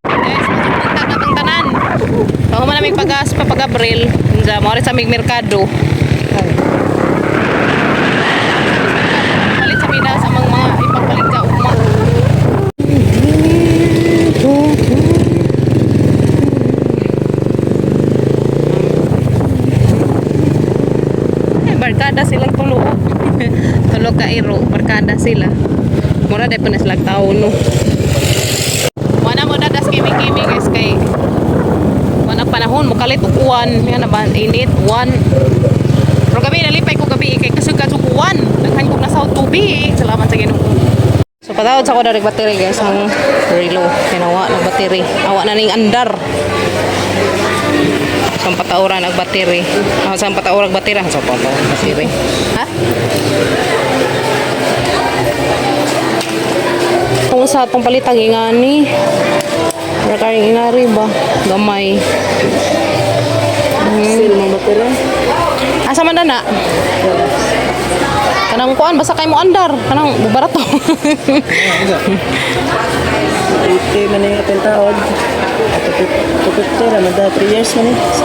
Guys, buntag na tang tanan. Pahuman namin pag-as pa pag-Abril. Unsa mo sa aming merkado. Palit sa mida sa mga ipapalit sa ugma. Eh, barkada silang tulo. Tulo ka iro, barkada sila. Mura dai pa na sila tao no. Wala mo dadas kimi-kimi, guys, kay wala panahon mukalit og uwan, yan na ba init uwan. Pero gabi nalipay ko gabi kay kusog ka uwan. Daghan kog nasa tubig. Salamat sa Ginoo. So patawad sa ko dari battery, guys, ang relo kinawa ng battery. Awa na ning andar. So ang patauran ang battery. Ah, sa ang patauran ang battery, sa patauran ang battery. Ha? Kung sa atong palitag ingani. Para kayong ingari ba? Gamay. Seal mo battery. Asa man na na? Kanang kuan basta kay mo andar, kanang barato. 80 man yung apel taod. Ato 250 ra man da 3 years man eh. So,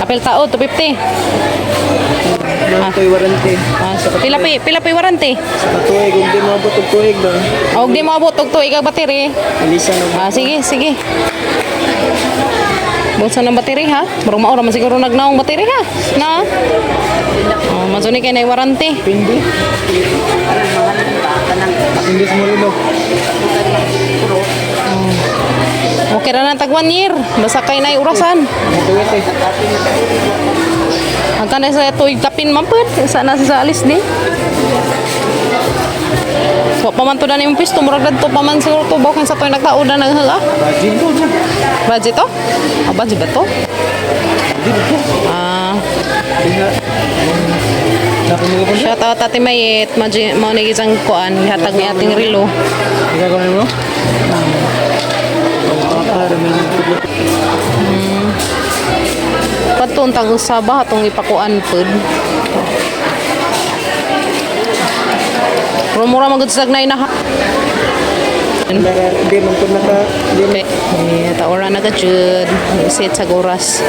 Apel tao 250. ah. To'y warranty. Ah, so, pila pi warranty? Sa katuig ug di moabot og tuig ba. Og di mo abot og tuig ang battery. Alisa na. Ah, sige, sige. Bulsa ng battery ha. Murag mao ra man siguro nagnaong battery ha. Na. Oh, mazuni kay nay warranty. Pindi. Hindi sa Murilo. Okay ra na tag 1 year. Basta kay nay orasan. Tuwit eh. Ang kanay sa tuig tapin man pud, sa na sa alis di. So, pa man to na yung pisto, murag dadto pa man siguro to, bawkan sa tuig nagtaod na naghaga. Budget ko dyan. Budget to? Ah, budget ba to? Hindi ko. Ah, Hindi na. Napunod ko. Shout out Ate Mayet, mao ni isang kuan, gihatag ni ating relo. Ikaw ko na mo? Para may Patun tag usaba atong ipakuan pud. Pero mura man gud sa na inaha. Hindi man ko naka hindi man. Okay, taora na ka jud. Set sa oras.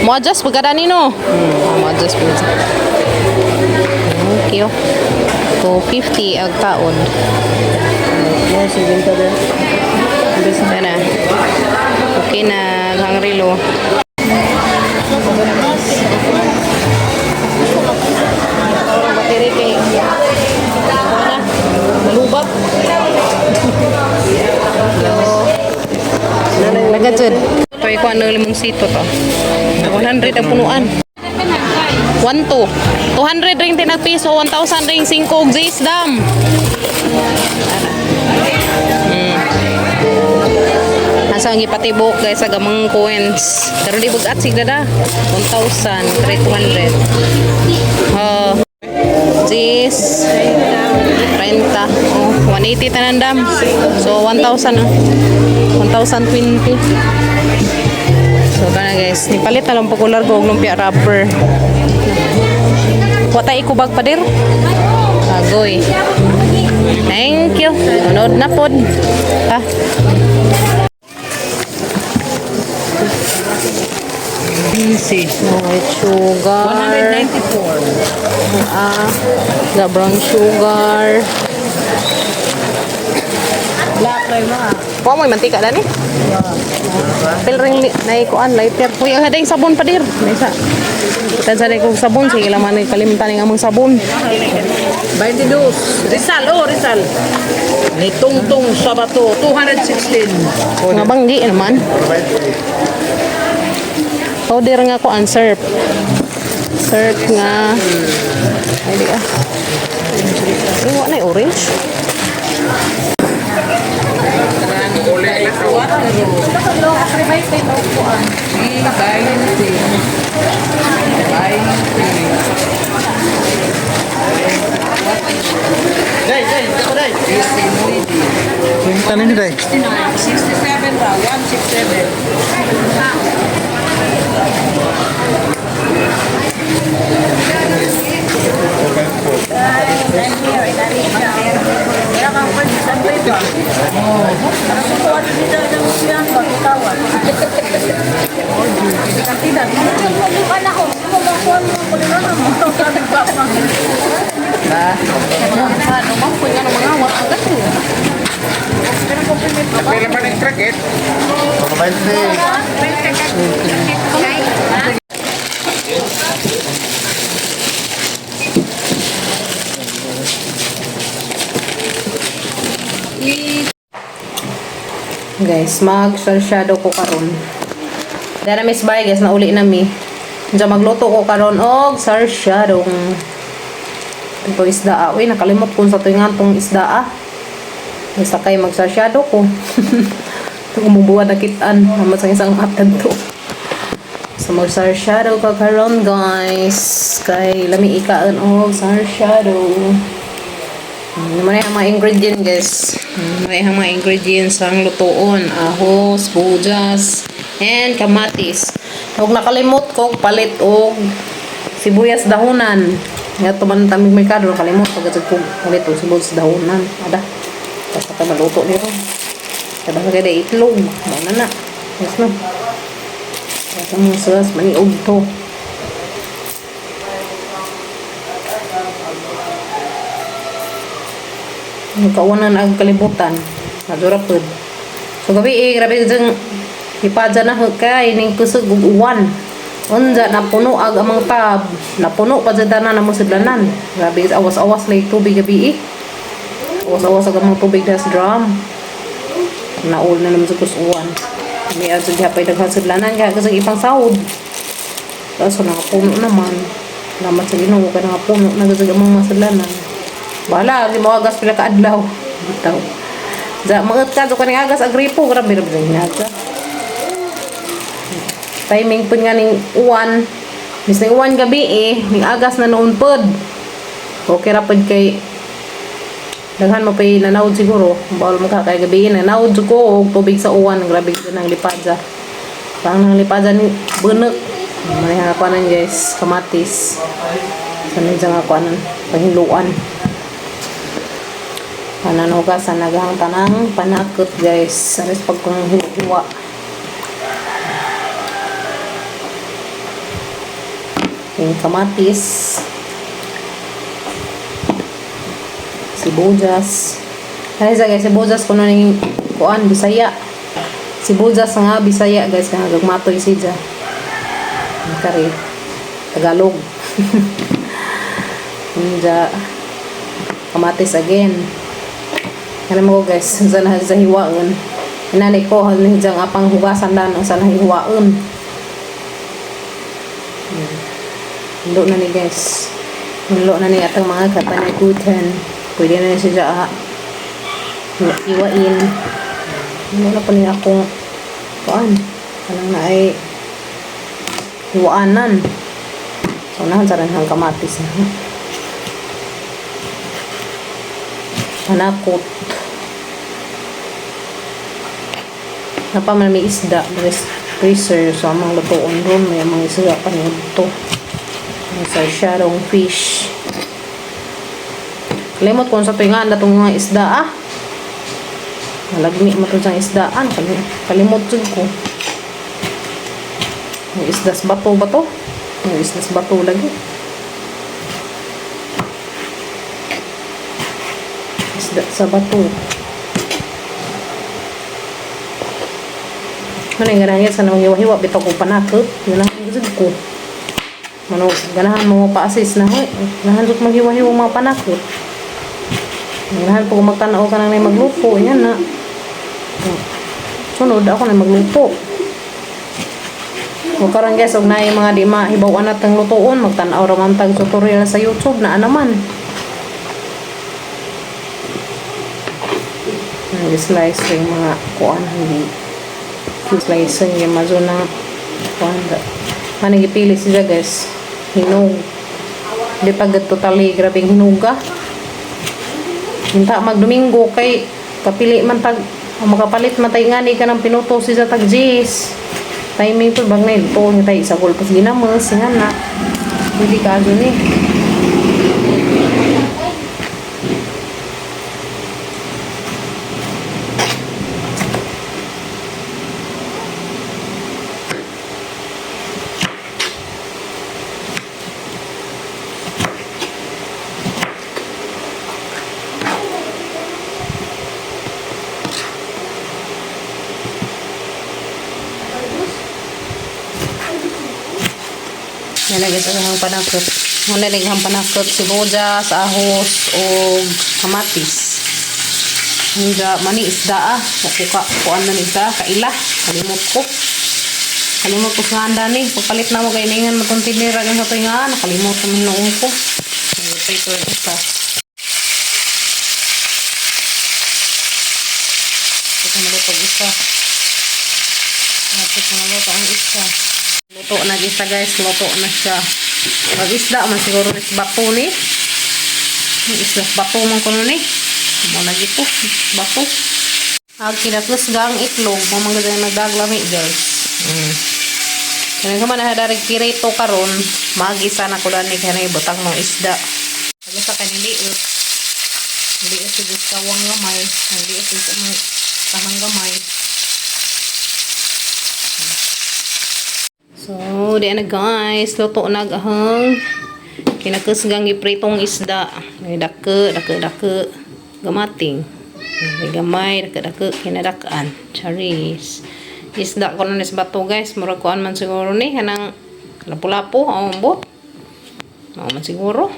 Mo adjust pagka nino. Mo adjust pag. Okay. Oh. 250 ang taon. Mo sige ta din. Hindi sa Sana. Okay na, hang relo. Battery kay na, malubat. Nagajud. Ito ko ano limonsito to. 100 ang punuan. 1 2. 200 ring tinag piso, 1,000 ring 5 og Z's dam. Asa ang ipatibok, guys, sa gamang coins. Pero di bugat sigda da. 1,000, 300. Oh. Z's 30. Oh, 180 tanan dam. So 1,000 ah. 1,020. So kana, guys, nipalit na lang popular ko og lumpia wrapper. Wa tay ikubag pa dir. Agoy. Thank you. Sunod na pod. Ha. Easy. White sugar. 194. Ah, the brown sugar. Black na yung mga. Kuha mo yung mantika dani. Pil ring naikuan lighter. Uy, ang hadeng sabon pa dir. May isa. Tan sa kong sabon sige lang man kalimtan ning among sabon. 22. Rizal, oh Rizal. Ni Tungtong Sabato, 216. Nga banggi naman. Powder nga ko ang syrup. Syrup nga. Ay di ah. Ay, wa na yung orange. Yung tanin day. 67 ba? 167. Ano bang kung ano mga awat ang gato? Pila pa ng cricket? Guys, mag shadow ko karon. Dara miss bye guys, nauli na mi. Diyan magluto ko karon og sarsyadong. Ito isda ah. Uy, nakalimot kung sa tuwing tong isda ah. Basta kay magsasyado ko. Ito kumubuwa na kitaan. Naman sa isang atad to. So magsarsyado ka karon guys. Kay lami ikaan og sarsyado. Ano ang mga ingredient guys. Ano ang mga ingredients ang lutuon. Ahos, bujas, and kamatis. Huwag nakalimot ko, palit og sibuyas dahunan. Nga tuman tamig merkado, nakalimot ko ko palit og sibuyas dahunan. Ada. Basta ka maluto nito. Kada sa kaya itlog. Mao na na. Yes no. Basta mo sa maniog to. Nagkaunan ang kalibutan. Madura pud. So gabi eh, grabe dyan ipadya na kay ning kusog ug uwan. Unja napuno ag amang tab. Napuno pa jud na namo sidlanan. Grabe awas-awas lay tubig gabi eh. Awas-awas ag amang tubig das drum. Naul na naman sa kusuan. May adto gihapay daghan sidlanan kaya kasi ipang sahod. Kaso nakapuno naman. Salamat sa Ginoo kay nakapuno na gud amang mga sidlanan. Bahala, di mo agas pila ka adlaw. Bitaw. Za maot ka do kaning agas agripo grabe ra ba hinaga. Timing pud nga ning uwan. Bis ning uwan gabi eh, ning agas na noon pod. Okay ra pod kay daghan mo pay nanawod siguro. Bawal mo ka kay gabi eh, nanawod jud ko og tubig sa uwan grabe jud nang lipadza. Parang nang lipadza ni bunek. May harapanan guys, kamatis. Sa medyo nga kuanan, panghiluan. Pananugasan naghang tanang panakot guys. Aris pag kung hiwa. Yung kamatis. Sibuyas. Ay sa guys, sibuyas kuno ning kuan Bisaya. Sibuyas nga Bisaya guys nga gagmatoy siya. Kare Tagalog. Unja kamatis again. Ano mo guys, sa na sa hiwaon. Inani ko ni jang apang hugasan dan sa na hiwaon. Luto na ni guys. Luto na ni atong mga kapanagutan. Pwede na siya ah, iwain. Ano na pa ni akong kuan. Kanang na ay hiwaanan. So nahan sa rin ang kamatis na. Panakot. Napa man may isda, may freezer, so amang lutoon ron, may mga isda pa nito. May sa sharong fish. Kalimot kung sa tuwingan na itong mga isda ah. Malagmi mo ito siyang isdaan. Kalimot jud ko. May isda sa bato ba to? May isda sa bato lagi. Isda sa bato. Ano yung ganahan sa namang hiwa-hiwa, bitaw ko panakot. Ganahan jud ko. Mano, ganahan mo pa-assist na hoy. Ganahan jud maghiwa-hiwa mga panakot. Ganahan po kung magtanaw ka nang magluto, yan na. Sunod ako na magluto. Kung karon guys, og naay mga di mahibaw-an natang lutuon, magtan-aw ra man tag tutorial sa YouTube na ana man. Ang slice yung mga kuan hindi slice yung mazo na kuan da. Ano gipili siya guys? Hinog. Di pa gud totally grabing hinuga. Hinta magdomingo kay kapili man tag o makapalit man tay ngani ka ng pinuto siya tag jis. Timing po bang na ito nga tay sa golpos ginamos nga na. Hindi ka ni. Yan na guys, ang panakot. Muna lang ang panakot, sibuyas, ahos, o kamatis. Hindi, mani isda ah. Kuka, kuan man isda, kaila. Kalimot ko. Kalimot ko sa handa ni. Pagpalit na mo kay ningan matong tinira sa tuwing ah. Nakalimot naman noong ko. Ito ito isa. Ito maluto isa. Ito maluto ang isa. Luto na isa guys. Luto na siya. Mag-isda man siguro ni bato ni. Isda bato man kuno ni. Mo lagi po. Bato. Ag kinatlusga ang itlog. Mamangga na nagdaglami guys. Kaya man na kirito karon, magisa na ko dani kay butang mong isda. Ag sa kaniliot. Liot sa kawang gamay, liot sa mga kahang gamay. So, di na guys, luto na ang kinakusgang gipritong isda. May dake, dake, dake, gamating. May gamay, dake, dake, kinadakaan. Charis. Isda ko na sa bato guys. Murag kuan man siguro ni. Kanang lapu-lapu, ang ambot. Mao man siguro.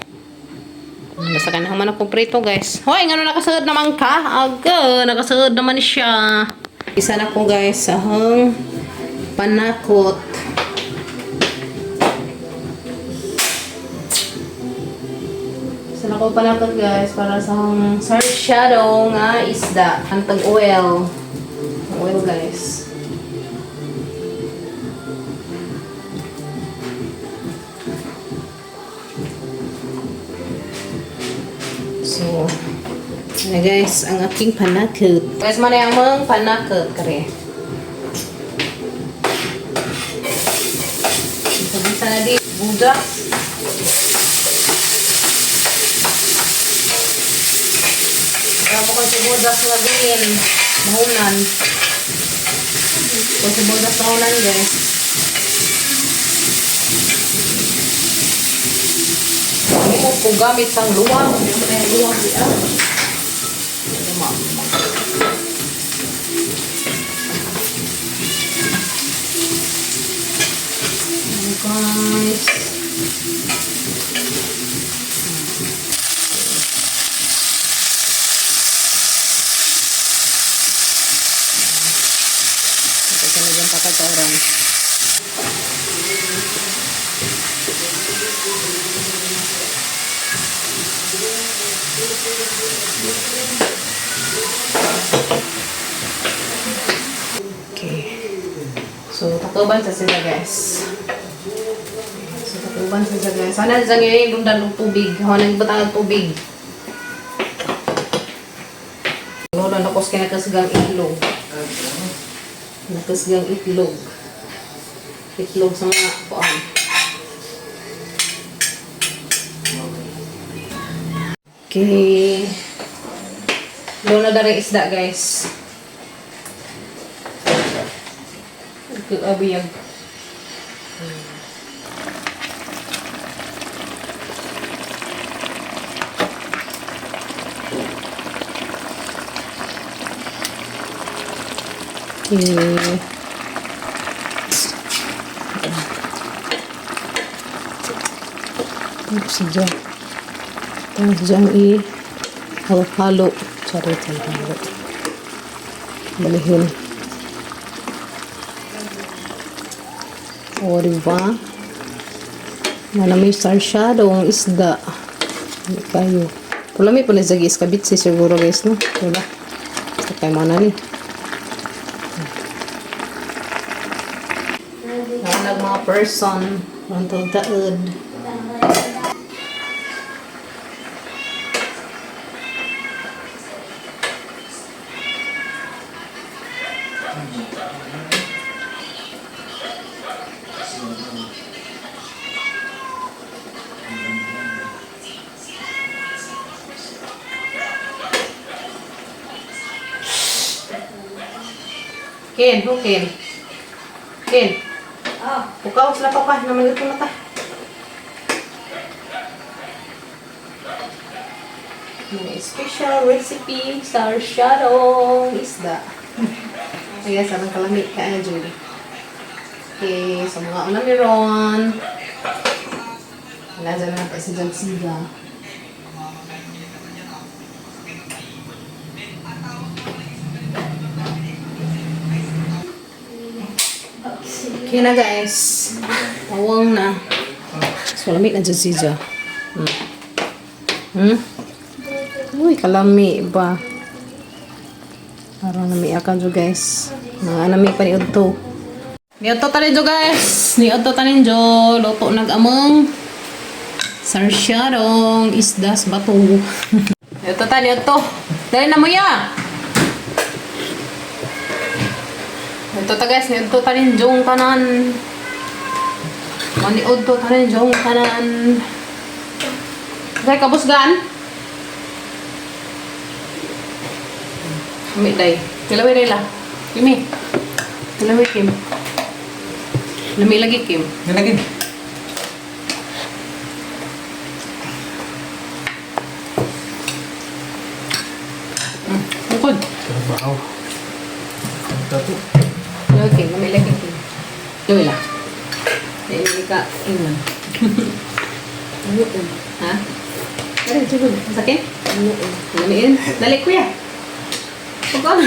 Basta ka na man ako prito guys. Hoy, ngano nakasagad naman ka? Aga, nakasagad naman siya. Isa na ko guys, ahang panakot. Isa na ko panakot guys para sa shadow nga isda. Ang tag oil. Oil guys. So, ano guys, ang aking panakot. Guys, mana yung mga panakot kare. Bisa na di budak. Kaya mo kung budak nga green, mahunan. Kung sa budak mahunan guys. Hindi mo po gamit sang luwag. Hindi mo na yung luwag di ah. Luma. Ayan, guys. Ito sa medyo patagauran. Okay. So, takuban sa sila guys. So, takuban sa sila guys. Sana sa ngayon lundan ng tubig. Hawa nang batang tubig. Wala na kos kinakasgang itlog. Nakasgang itlog. Itlog sa mga kuan. Okay. Doon na dari isda guys. Abiyag. Okay. Sige. Tapos dyan i halo-halo. Charot, halo-halo. Balihin. O, diba? Wala may sarsyadong isda. Hindi kayo. Pulami po na sa iskabitsi siguro guys, no? Diba? Basta kayo mga nani. Naunag mga person. Ang taod. Ken, who Ken? Ken. Ah. Pukaw sila pa pa, naman ito na ta. Mga special recipe sa shadow isda. Kaya sa ang kalami ka, Julie. Okay, sa mga una meron. Wala dyan na pa si Jansiga. Okay na guys. Tawang na. So, lamig na dyan siya. Uy, kalami ba? Parang namiyakan dyan guys. Mga nami pa ni Udto. Ni Udto tanin dyan guys. Ni Udto tanin dyan. Luto nag-among. Sarsyadong isdas bato. Ni Udto ta, ni Udto. Dali na mo ya. Ito ta guys, ni Udto tanin dyan kanan. Mani Udto tanin dyan kanan. Kaya kabusgan? Umi day. Kilawi day la. Kimi. Kilawi Kim. Lami lagi Kim. Nalagin. Bukod. Trabaho. Tato. Kilawi Kim. Lami lagi Kim. Kilawi la. Dahil ka ingon. Ha? Dali, sugod. Ang sakit? Lamiin. Dali kuya. Pagkon.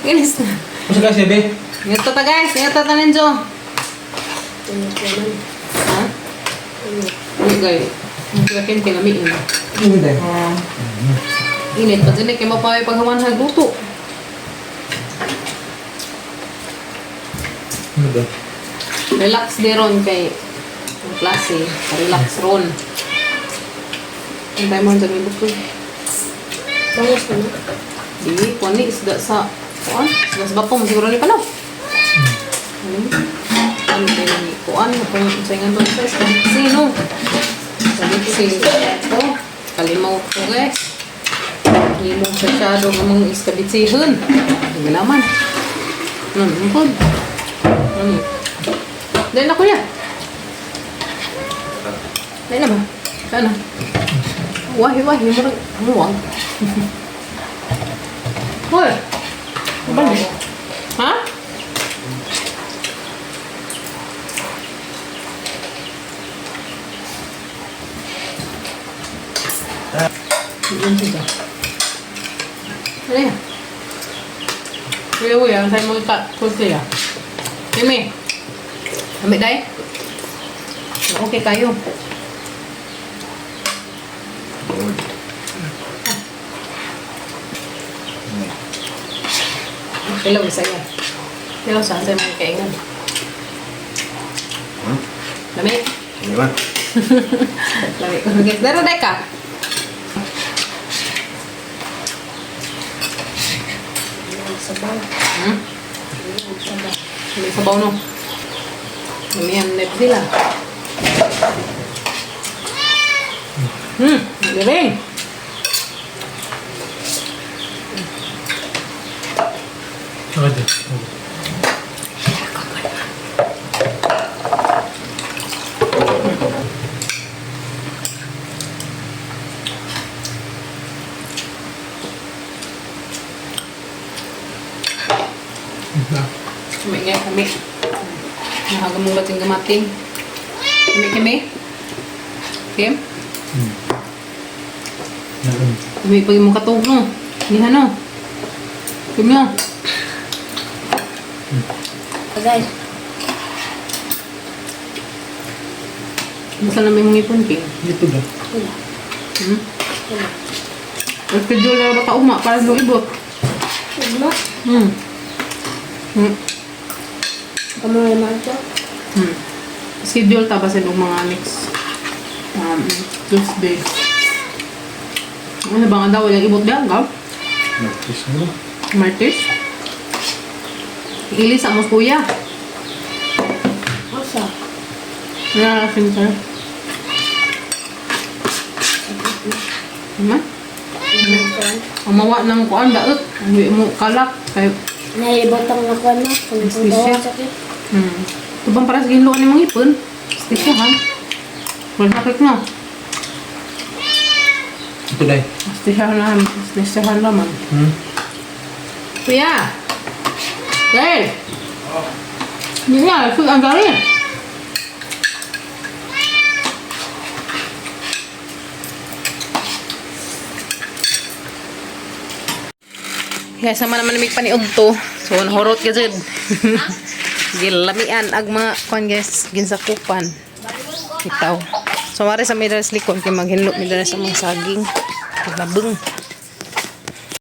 Inis na. Masa guys, bebe? Ngito ta guys. Ngito ta ninjo. Ha? Uy guys. Ang sakit kay lamiin. Ano ba? Init pa dyan eh, kaya mapaway paghaman luto. Ano ba? Relax di ron kay ang klase. Relax ron. Ang tayo mo dyan yung buko. Bangos na. Di, kuwan ni isda sa, kuwan, isda sa bato, siguro ni palaw. Ano? Ano tayo ni kuwan, kung sa nga doon sa isda, no? Sabitsi. Ito, kalimaw ko guys. Limong sa syado ng mga iskabitsihon. Ang galaman. Ano, ang Ano? Dahil na kuya. Dahil na ba? Saan na? Wahi, wahi. Murag, muwang. Hoy! Ano ba? Ha? Yun siya. Ano yan? Kuya, kuya, ang sa'yo mo ka, kuya. Kimi. Ambil day. Okay kayo. Hello, sa'yo. Hello, saan sa'yo mga kaingan? Lami. Hindi ba? Lami. Okay. Dara, deka. Sabaw. Hmm? May sabaw no. Lamihan net sila. Galing. Ano ba? Kami nga kami. Nahagamong bating gamating. Kami kami. Kim? Kami pag imong katog no. Niha no. Kim no. Guys, Basta na may mong ipon, Kim. Dito ba? wala. Hmm? Wala. Schedule na ba ka uma para sa ibot? Wala. Kamu naman ito. Schedule ta ba sa mga next Tuesday. Ano ba nga daw? Walang ibot diyan, ka? Nagtis mo. Martes? Ilis sa mo kuya. Asa? Wala na center. Ano? Ang mawa ng kuan daot. Hindi mo kalak. Kay, Naibotang na kuwan na. Kung Anesthesia. daw sakit. Tubang para sa ginluan ni mong ipon. Anesthesia ha. Wala sakit na. Ito dahil. Anesthesia na. Anesthesia naman. Kuya! Dahil! Hindi na, ito ang dami. Guys, sama naman namig paniud to. So, nahurot ka dyan. Gilamian ag mga kwan guys, ginsakupan. Itaw. So, mari sa middle likod kay maghinlo mi diri sa mga saging. Labeng.